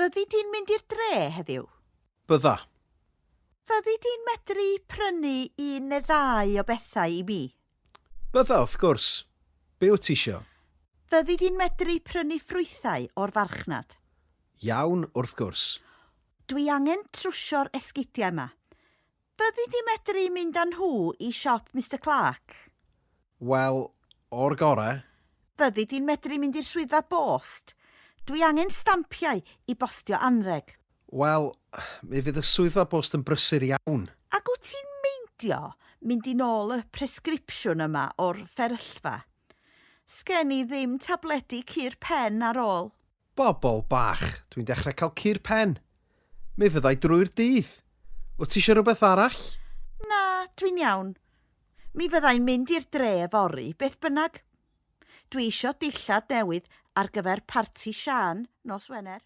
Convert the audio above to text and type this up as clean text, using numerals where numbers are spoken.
Fyddi di'n mynd i'r dre heddiw? Bydda. Fyddi di'n medru prynu un neu ddau o bethau i mi? Bydda, wrth gwrs. Be wyt ti isio? Fyddi di'n medru prynu ffrwythau o'r farchnad? Iawn, wrth gwrs. Dwi angen trwsio'r esgidiau 'ma. Fyddi di medru mynd â nhw i siop Mister Clark? Wel, o'r gore. Fyddi di'n medru mynd i'r swyddfa bost? Dwi angen stampiau i bostio anrheg. Wel, mi fydd y swyddfa bost yn brysur iawn. Ac wyt ti'n meindio mynd i nôl y presgripsiwn yma o'r fferyllfa? Sgen i ddim tabledi cur pen ar ôl. Bobol bach, dwi'n dechrau cael cur pen. Mi fyddai drwy'r dydd. Wyt ti eisiau rhywbeth arall? Na, dwi'n iawn. Mi fyddai'n mynd i'r dre fory, beth bynnag. Dwi isio dillad newydd ar gyfer parti Siân nos Wener.